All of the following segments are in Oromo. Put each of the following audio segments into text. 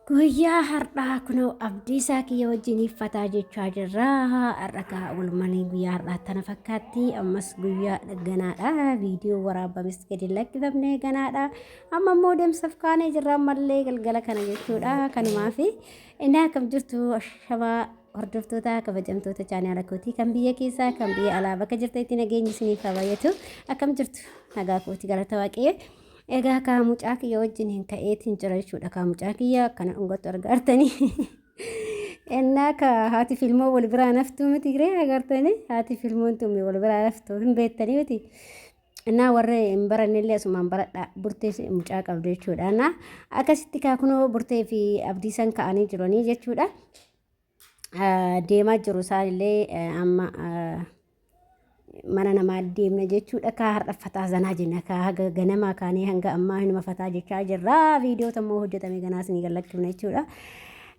Guyyaa har'aa kunoo Abdiisaa kiyya wajjin fataa jechaa jirra. Har'a kaa oolmanii guyyaa har'aa tana fakkaatti. Ammas guyyaa ganaadha. Viidiyoo waraabames gadi lakkifamne ganaadha. Amma immoo deemsaaf kaanee jirra ammallee galgala kana jechuudha. Kanumaaf inni akkam jirtu ashamaa hordoftoota kabajamtoota chaanaala kootii kan biyya keessaa kan biyya alaa bakka jirtanitti nageenyi isiniif haa baay'atu. Akkam jirtu nagaa kooti galata waaqayyoo. Egaa kaa mucaa kiyya wajjin hin ka'eetiin jira jechuudha. Kaa mucaa kiyya akkana dhungattu argaartanii. Ennaa kaa haati filmoo wal biraa naftuu miti ree agartanii haati filmoon tun wal biraa naftuu hin beektanii miti. Innaa warra hin barannellee asumaan baradhaa burtee mucaa qabdu jechuudha. Innaa akkasitti kaa kunoo burtee fi abdiisan ka'anii jiranii jechuudha. Deemaa jiru isaanillee amma mana namaa deemna jechuudha. Kaa har'a fataa zanaa jenna. Kaa haga ganamaa kaanee hanga ammaa hinuma fataa jechaa jirra. Viidiyoo immoo hojjetame ganaas ni gallakkifna jechuudha.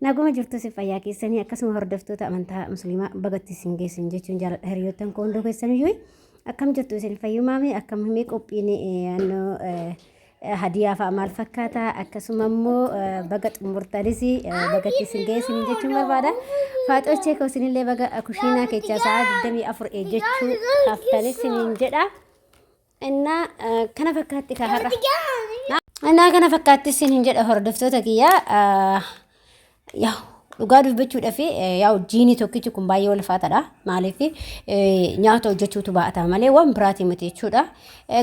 Naguma jirtu si fayyaa keessanii akkasuma hordoftoota amantaa musliimaa bagatti isin geessin jechuun jaaladha hiriyoottan koo hunduu keessaniyyuu. Akkam jirtu isin fayyumaami akkam himee qophiin naannoo hadiyaa fa'a maal fakkaata akkasuma immoo baga xumurtanis bagatti isin geessin jechuun barbaada. Faaxochee koo isinillee baga kushiinaa keessaa sa'a 24 eeggachuu haftanis isiniin jedha. Innaa kana fakkaatti kaa har'a. Innaa kana fakkaatti isiniin jedha hordoftoota kiyya. Yaa dhugaa dubbachuudhaaf yaa jiini tokkichi kun baay'ee ulfaataadha. Maaliif nyaata hojjechuutu baa'ata malee waan biraatii miti jechuudha.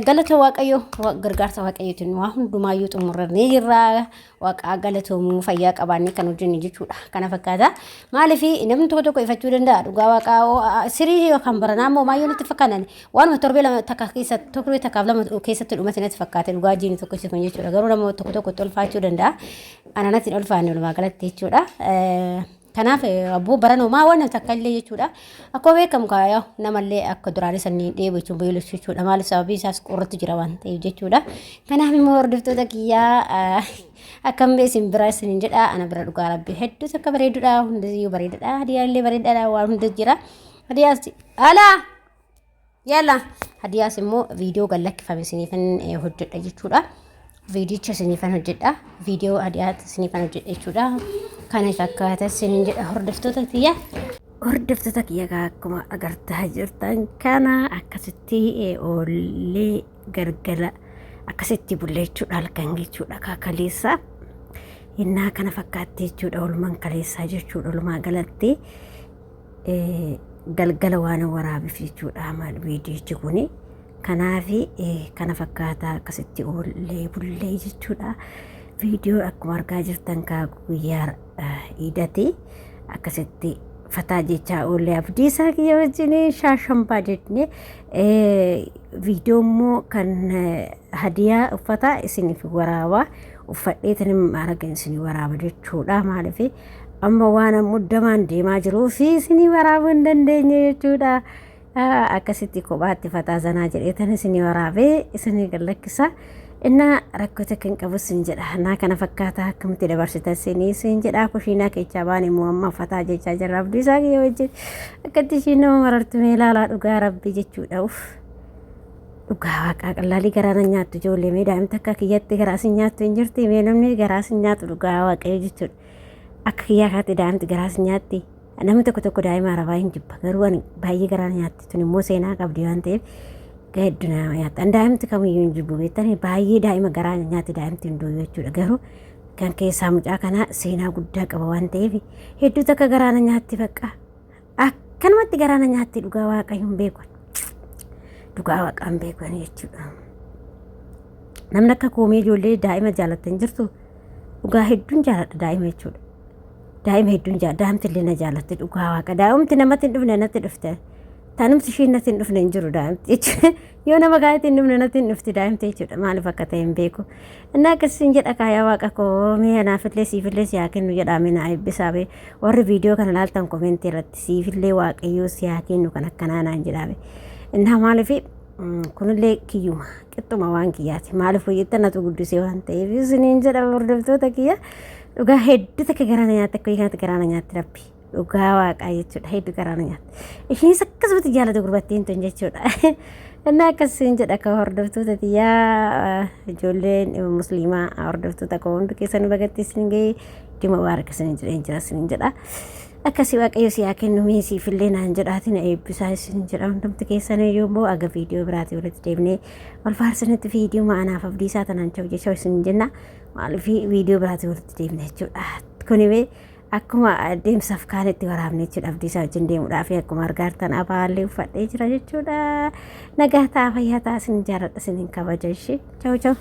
Galata Waaqayyoo gargaarsa Waaqayyootiin waa hundumaayyuu xumurannee jirra. Waaqaa galatoomuu fayyaa qabaannee kan hojjennu jechuudha. Kana fakkaata. Maaliif namni tokko tokko ifachuu danda'a. Dhugaa Waaqaa sirii yookaan baranaa immoo maayyoo natti fakkaatan waanuma torbee lama takka keessatti torbee takkaaf lama keessatti dhumate natti fakkaate dhugaa jiini tokkichi kun jechuudha. Garuu nama tokko tokkotti ulfaachuu danda'a. Ana natti hin ulfaanne walumaa galatti jechuudha. Kanaaf abboo baranoomaa waan takka illee jechuudha. Akkuma beekamu kaa namallee akka duraanii sanii dheebu jechuun beelessu jechuudha. Maaliif sababii isaas qorratti jira waan ta'eef jechuudha. Kanaaf immoo hordoftoota kiyyaa akkam isin bira isin jedha ana bira dhugaa rabbi hedduu takka bareedudha hundiyyuu bareedadha hadiyaallee bareedaadha waan hundi jira. Hadiyaas alaa Yalla hadiyaas immoo viidiyoo gad lakkifame isiniifan hojjedha jechuudha. Viidiyicha isiniifan hojjedha. Viidiyoo hadiyaas isiniifan hojjedha jechuudha. Kana fakkaata isiniin jedha hordoftoota kiyya. Hordoftoota kiyya akkuma agartaa jirtan kana akkasitti oollee gargala akkasitti bulle jechuudha halkan jechuudha kakaleessa. Innaa kana fakkaatti jechuudha oolmaan kaleessaa jechuudha oolmaa galatti. Galgala waan waraabeef jechuudha maal viidiyichi kuni. Kanaaf kana fakkaataa akkasitti oollee bullee jechuudha. Viidiyoo akkuma argaa jirtan kaa guyyaa iidati akkasitti fataa jechaa oollee abdiisaa kiyya wajjin shaashambaa jennee viidiyoo immoo kan hadiyaa uffataa isiniif waraabaa uffadheetan argan isinii waraaba jechuudha maaliif Amma waan muddamaan deemaa jiruu fi isinii waraabuu hin dandeenye jechuudha. Akkasitti kophaatti fataa zanaa jedheetan isinii waraabee isinii gad lakkisa. Innaa rakkoo takka hin qabu sin jedha. Naa kana fakkaataa akkamitti dabarsitan isinii sin jedha. Kushiinaa keessaa baan immoo amma fataa jechaa jirra. Abdii isaa kiyya wajjin akkatti ishiin nama marartu mee ilaalaa dhugaa rabbii jechuudha. Uff. Dhugaa waaqaa qallaalii garaa na nyaattu ijoollee mee daa'imti akka kiyyatti garaa sin nyaattu hin jirti mee namni garaa sin nyaatu dhugaa waaqayyo jechuudha. Akka kiyyaa kanatti daa'imti garaa sin nyaatti. Namni tokko tokko daa'ima arabaa hin jibba garuu ani baay'ee garaa na nyaatti tun immoo seenaa qabdi waan ta'eef hedduu nama nyaatti. Ani daa'imti kamiyyuu hin jibbu beektanii baay'ee daa'ima garaa na nyaatti daa'imti hin du'u jechuudha garuu kan keessaa mucaa kanaa seenaa guddaa qaba waan ta'eef hedduu takka garaa na nyaatti bakka. Akkanumatti garaa na nyaatti dhugaa waaqa hin beeku. Dhugaa waaqa hin beeku ani jechuudha. Namni akka koomee ijoollee daa'ima jaallattan jirtu dhugaa hedduun jaalladha daa'ima jechuudha. Daa'ima hedduun jaalladha. Daa'imti illee na jaallatti dhugaa waaqa. Daa'imti namatti hin dhufne natti dhufte. Tanumti ishiin natti hin dhufne hin jiru daa'imti jechuudha. Yoo nama gaariitti hin dhufne natti hin dhufti daa'imti jechuudha. Maaliif akka ta'e hin beeku. Inni akkasiin jedha kaayaa waaqa koo mee anaafillee siifillee si haa kennu jedhaa mee naa eebbisaa mee warri viidiyoo kana laaltan komentii irratti siifillee waaqayyoo si haa kennu kan akkanaa naan jedhaa mee. Innaa maaliif kunillee kiyyuma qixxuma waan kiyyaati maaliif hojjetta natu guddisee waan ta'eef isiniin jedha hordoftoota kiyya dhugaa hedduu takka garaa na nyaatte akka kanatti garaa na nyaatti rabbi. Dhugaa waaqaa jechuudha hedduu garaa na nyaatti. Ishiinis akkasumatti jaalata gurbattiin tun jechuudha. Innaa akkasiin jedha ka hordoftoota tiyyaa, ijoolleen musliimaa hordoftoota koo hundi keessan bagatti isin ga'ee dhimma baaraka isin jedheen jira isin jedha. Akkasii Waaqayyo si haa kennu, mee siifillee naan jedhaati na eebbisaa isin jedha. Hundumti keessan iyyuu immoo aga viidiyoo biraatii walitti deebinee wal faarsanitti viidiyoo ma'anaaf abdiisaa tanaan chau jechuu isin jenna. Maaliif viidiyoo biraatii walitti deebine jechuudha. Kunimee akkuma deemsaaf kaanitti waraabne jechuudha. Abdiisaa wajjin deemuudhaaf akkuma argaa jirtan abaallee uffadhee jira jechuudha. Nagaa ta'a, fayyaa ta'a, isin jaalladha, isin kabaja ishee. Chau chau.